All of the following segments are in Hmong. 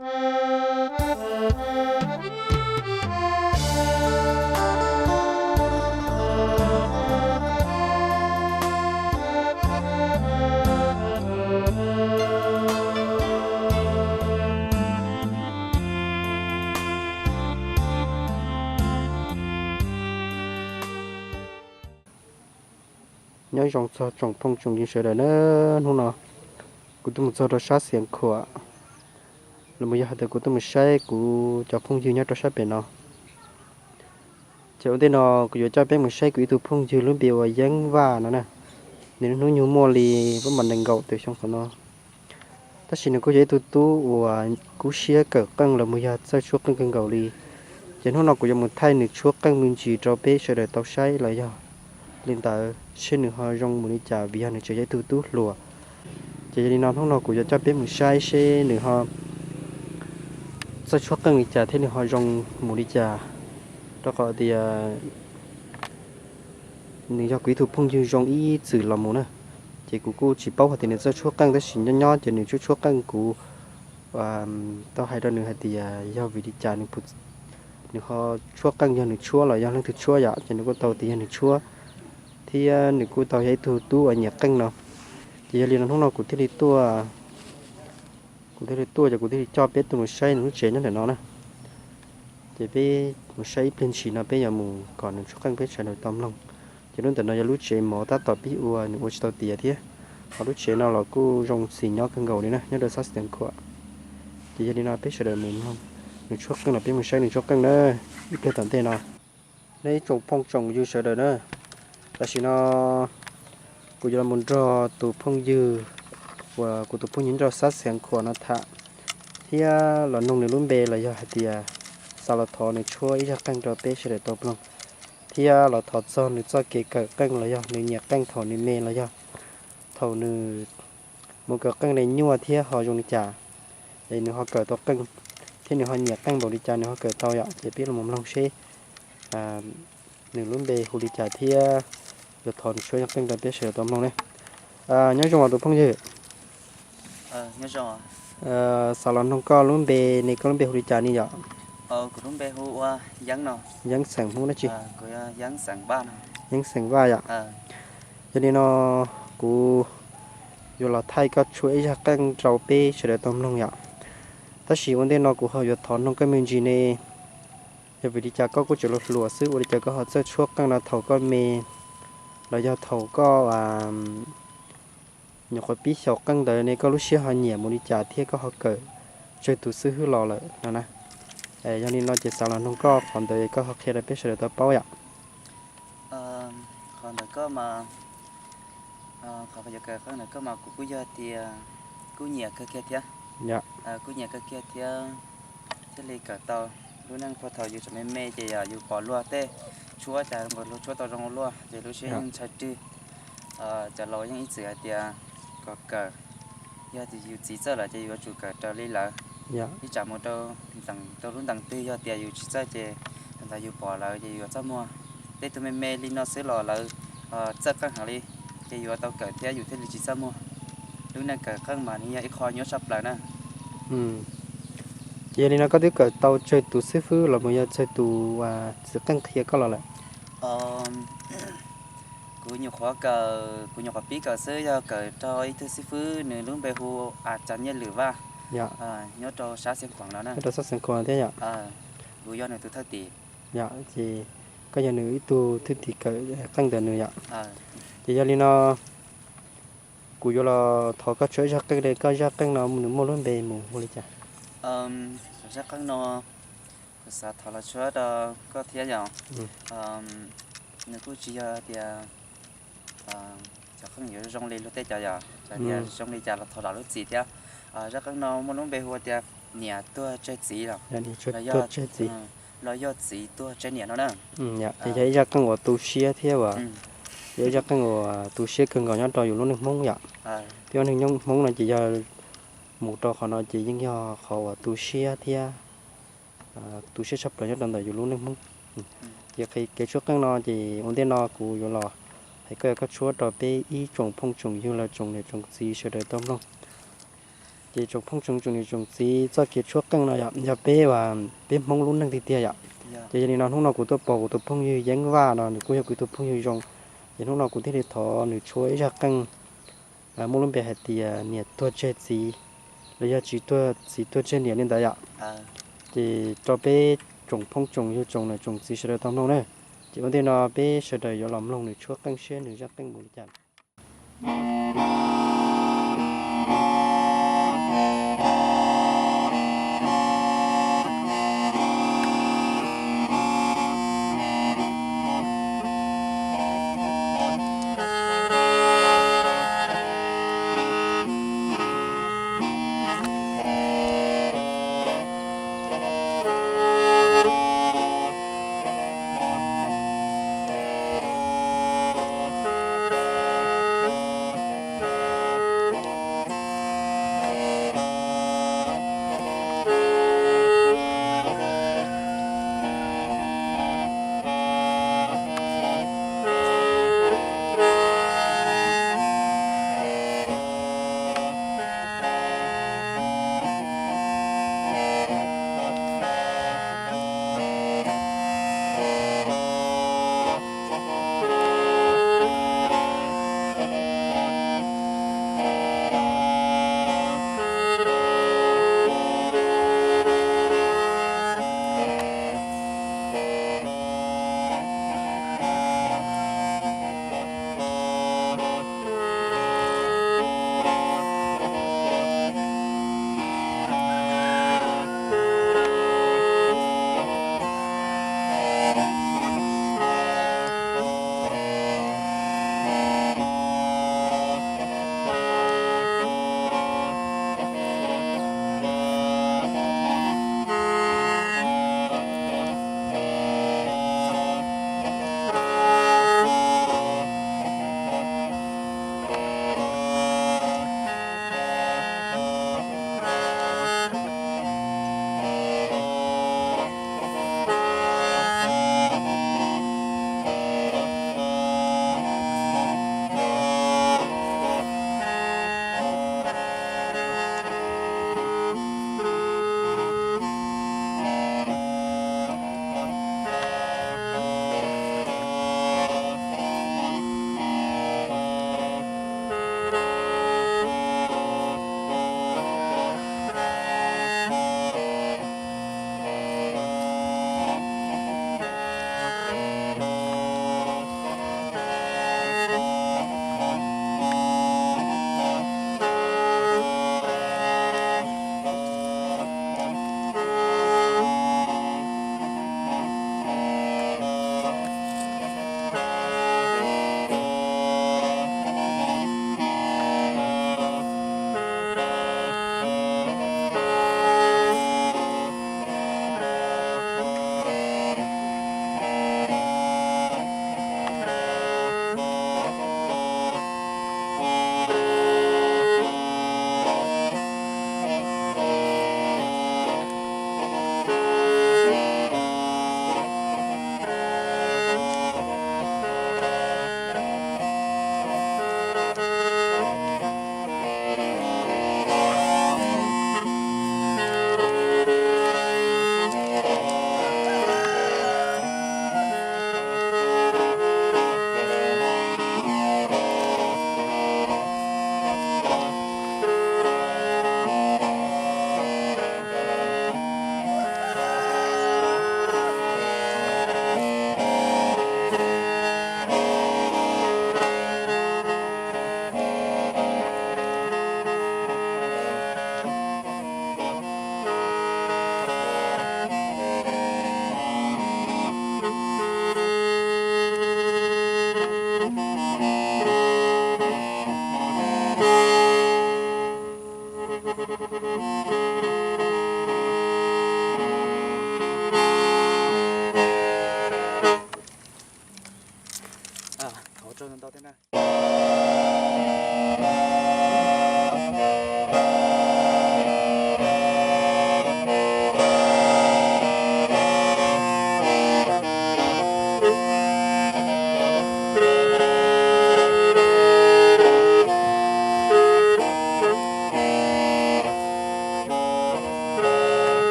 Nyob zoo txog tsoom phooj tsoom ywg sawv daws na, hnub no kuv twb mus txog rau sab Xiav Khuam los mus yog hais tias kuv twb mus saib kuv cov phooj ywg nyob rau sab pem no. Ces ua ntej no kuv yuav coj peb mus saib kuv ib tug phooj ywg lub npe ua Yeeb Vaj no na. Nws hnub nyoog muaj li pab mas nees nkaum tawm xyoo qhov no. Tab sis nws kuj yog ib tug tub uas kub siab kawm qeej los mus yog txawj tshuab qeej kawg nkaus li. Ces hnub no kuv yuav mus thaij nws tshuab qeej me ntsis rau peb sawv daws tau saib los yog li ntawd seb nws ho zoo mus li cas vim yog nws tseem yog ib tug tub hluas. Ces yog li no hnub no kuv yuav coj peb mus saib seb nws ho txawj tshuab qeej li cas thiab nws ho zoo mus li cas, rau qhov tias nws yog kuv ib tug phooj ywg zoo ib txwm los mus na. Ces kuv kuj tsis paub hais tias nws txawj tshuab qeej tab sis nyob nyob ces nws tshuab tshuab qeej kuv tau hais rau nws hais tias yog vim li cas nws ho tshuab qeej, yog nws tshuab los yog leej twg tshuab yom, ces nws kuj tau tias yog nws tshuab, thiab nws kuj tau yog ib tug tub uas nyiam qeej no. Ces yog li no hnub no kuv thiaj li tuaj, kuv thiaj li tuaj ces kuv thiaj li coj peb tuaj mus saib nws lub tsev nyob ntawm no na. Ces peb mus saib ib pliag ntshis no peb yuav mus kom nws tshuab qeej peb sawv daws tau mloog. Ces lub ntawm no yog lub tsev mov tab tom pib ua, nws ua tsis tau tiav thiab. Ho lub tsev no los kuj zoo xis nyob kawg nkaus li na, nyob rau sab Xeev Khuam. Ces yog li no peb sawv daws mus mloog nws tshuab qeej los peb mus saib nws tshuab qeej na, ib pliag tom ntej no. Nej ib tsoom phooj tsoom ywg sawv daws na, tam sim no kuv yuav los mus nrog tus phooj ywg uas kuv tus phooj ywg nyob rau sab Xeev Khuam no tham, thiab los nug nws lub npe los yog hais tias xav los thov nws tshuab ib zaj qeej rau peb sawv daws tau mloog, thiab los thov txog nws txoj kev kawm qeej los yog nws nyiam qeej thaum nws me los yog thaum nws mus kawm qeej li nyuaj thiab ho zoo li cas, es nws ho kawm tau qeej thiab nws ho nyiam qeej npaum li cas nws ho kawm tau yom. Ces peb los mus mloog seb nws lub npe hu li cas thiab yuav thov nws tshuab zaj qeej rau peb sawv daws tau mloog ne. Nyob zoo os tus phooj ywg. Xav los noog koj lub npe ne, koj lub npe hu li cas ne yom? Yeeb xeem Hmoob dab tsi? Yeeb xeem Vaj yom. Yog li no kuv yuav los thaij koj tshuab ib zaj qeej rau peb sawv daws tau mloog yom. Tab sis ua ntej no kuv ho yuav thov noog koj me ntsis ne, yog vim li cas koj kuj tseem hluas hluas xwb ua li cas koj ho txawj tshuab qeej no thaum koj me los yog thaum koj nyuam qhuav pib xyaum qeej ntawd ne koj lub siab ho nyiam mus li cas thiab koj ho kawm tsawg tus xib hwb los lawm no na. Yog li no ces xav los noog koj qhov ntawd koj ho qhia rau peb sawv daws tau paub yom. Qhov ntawd koj mas, qhov yuav kawm qeej ntawd koj mas kuv kuj yog tias kuj nyiam kawg kiag thiab. Kuj nyiam kawg kiag thiab, thiaj li kawm tau. Lub neej puag thaum yus tseem me me ces yus pom luag tej tshuab cas luag tshuab tau zoo ua luaj ces lub siab yeej ntshai rwg. Cov laus yeej ib txwm hais tias kom kawm, yog tias yus txiv txawj lawm ces yuav tsum kawm raws li lawv. Ib tsam mus rau lub ntees twg yog tias yus tsis txawj ces thaum ntawd yus pom lawv ces yuav txaj muag. Tej tug me me li no xwb los lawv txawj qeej heev li, ces yuav tau kawm thiab yus thiaj li tsis txaj muag. Lub neej kawm qeej mas nws yog ib qho nyuaj tshaj plaws na. Ces yog li no koj twb kawm tau tsawg tus xib fwb los mus yog tsawg tus txiv qeej qhia koj los lawm? Kuv nyuam qhuav kawm, kuv nyuam qhuav pib kawm xwb yog kawm rau ib tug xib fwb nws lub npe hu A Cas Nyiaj Lwm Vaj, nyob rau sab Xeev Khuam no na. Rau sab Xeev Khuam thiab yom? Kuv yog nws tus thwj tim. Yom, ces koj yog nws ib tug thwj tim kawm qeej ntawm nws yom? Ces yog li no kuv yuav los thov koj tshuab ib zaj qeej li, koj zaj qeej no nws muaj lub npe mus hu li cas? Zaj qeej no kuv xav thov los tshuab rau koj thiab yom. Nws kuj tsis yog tias cov qeej yuav zoo li luag tej cov yom, cov tias zoo li cas los thov zam lub txim thiab. Zaj qeej no muaj lub npe hu tias niam tuag tseg txiv los, los yog txiv tuag tseg niam no na. Ces yog ib zaj qeej uas tu siab thiab uas yog ib zaj qeej uas tu siab kawg nkaus nyob rau yus lub neej Hmoob yom. Peb ua neej Hmoob no ces yog mus rau qhov no ces yeej yog qhov uas tu siab thiab tu siab tshaj plaws nyob rau ntawm yus lub neej Hmoob. Ces qhov kev tshuab qeej no ces ua ntej no kuv yuav los hais koj, koj tshuab rau peb ib tsoom phooj tsoom ywg los tsoom niam tsoom txiv sawv daws tau mloog. Ces tsoom phooj tsoom ywg tsoom niam tsoom txiv, txoj kev tshuab qeej no yog peb, peb Hmoob lub neej tiag tiag yom. Ces yog li no hnub no kuv tuaj pom kuv tus phooj ywg Yeeb Vaj no, nws kuj yog kuv tus phooj ywg zoo. Ces hnub no kuv thiaj li thov nws tshuab ib zaj qeej muaj lub npe hais tias niam tuag tseg txiv, los yog txiv tuag, txiv tuag tseg niam li ntawd yom. Ces rau peb tsoom phooj tsoom ywg tsoom niam tsoom txiv sawv daws tau mloog na. Ces ua ntej no peb sawv daws yuav los mloog nws tshuab qeej seb nws zaj qeej mus li cas.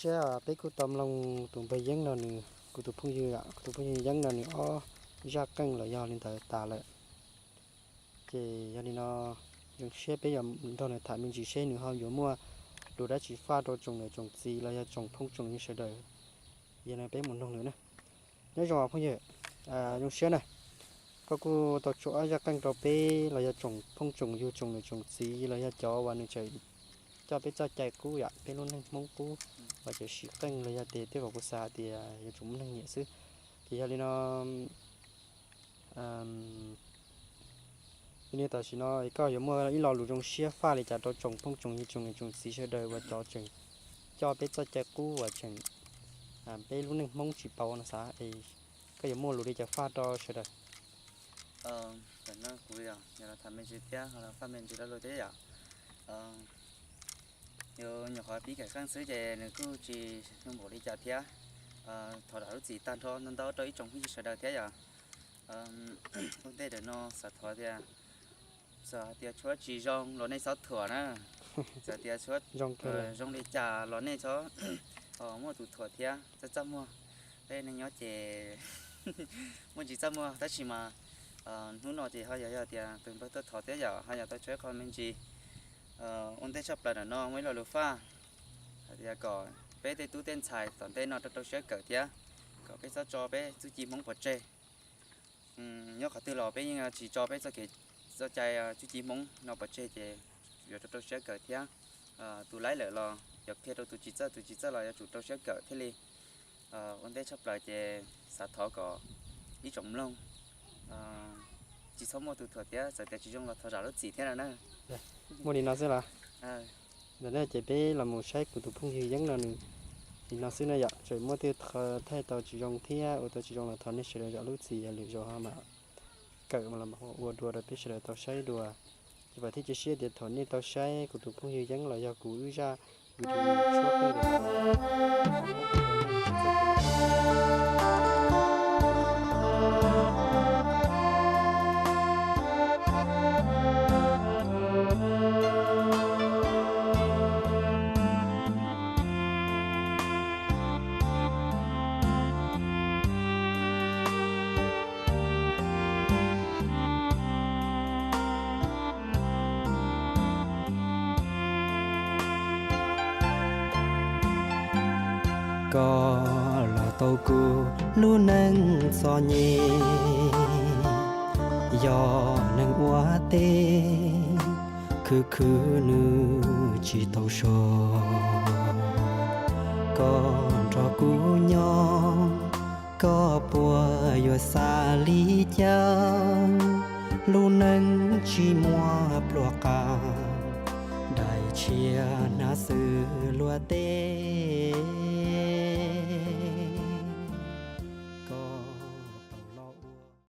Thiab peb kuj tau mloog tus npawg Yeeb no nws, kuv tus phooj ywg, kuv tus phooj ywg Yeeb no nws ob zaj qeej los yog li ntawd tas lawm. Ces yog li no, zoo siab peb yuav nrog nws tham me ntsis seb nws ho yuav muaj lus dab tsi faj rau tsoom niam tsoom txiv los yog tsoom phooj tsoom ywg sawv daws. Yog li peb mus mloog nws na. Nyob zoo phooj ywg, zoo siab na. Koj kuj tau tso ob zaj qeej rau peb los yog tsoom phooj tsoom ywg tsoom niam tsoom txiv los yog cov uas nws tseem coj peb txoj cai qub yom, peb lub neej Hmoob qub uas tseem siv qeej los yog tias tej zaum kuv xav hais tias yuav tsum muaj neeg nyiam xwb. Ces yog li no, yog li tam sim no koj yuav muaj ib lo lus zoo siab faj li cas rau tsoom phooj tsoom ywg tsoom niam tsoom txiv sawv daws uas cov tseem coj peb txoj cai qub uas tseem peb lub neej Hmoob tsis pauv no xav, koj yuav muaj lus li cas faj rau sawv daws? Tam no kuv yog los tham me ntsis thiab ho los faj me ntsis lo lus thiab yom. Yuav nyuam qhuav pib kawm qeej xwb ces nws kuj tsis zoo npaum li cas thiab. Thov zam lub txim tag nrho ntau ntau rau ib tsoom phooj ywg sawv daws thiab yom. Ua ntej ntawm no xav thov tias, txawm hais tias tshuav tsis zoo los nej txhob thuam na. Txawm tias tshuav zoo li cas los nej txhob muaj tus thuam thiab, txaj txaj muag. Peb neeg nyob ces muaj ntsis txaj muag tab sis mas hnub no ces ho yog yog tias tus npawg tuaj thov thiab yom, ho yog tau tshuav ib qho me ntsis. Ua ntej tshaj plaws ntawm no muaj ib lo lus faj hais tias kom peb tej tub tej ntxhais tom ntej no rau rau siab kawm thiab, kom peb txhob tso peb txuj ci Hmoob pov tseg. Nyob qhov twg los peb yeej tsis tso peb txoj kev txoj cai txuj ci Hmoob no pov tseg ces yuav rau rau siab kawm thiab. Tus laib lawm los yuav qhia rau tus tsis txawj, tus tsis txawj los yuav tsum rau siab kawm thiaj li. Ua ntej tshaj plaws ces xav thov kom ib tsoom mloog tsis txhob muaj tus thuam thiab, txawm tias tsis zoo los thov zam lub txim thiab no na. Muaj li no xwb los? Ntawm no ces peb los mus saib kuv tus phooj ywg Yeeb no nws li no xwb na yom, tseem muaj tej qho thaij tau tsis zoo thiab ua tau tsis zoo los thov nej sawv daws zam lub txim, yog lwm zaus ho mam kawm los ua dua rau peb sawv daws tau saib dua. Ces vam thiab cia siab tias thaum nej tau saib kuv tus phooj ywg Yeeb los yog kuv wb zaj video tshuab qeej ntawm no Koj los tau kuv lub neej txom nyem, yog neeg ua teb khwv khwv nws tsis tau so. Koj nrog kuv nyob, koj puas yuav xav li cas? Lub neej tsis muaj pluas qas, daim tshiab hnav xwb luag teb.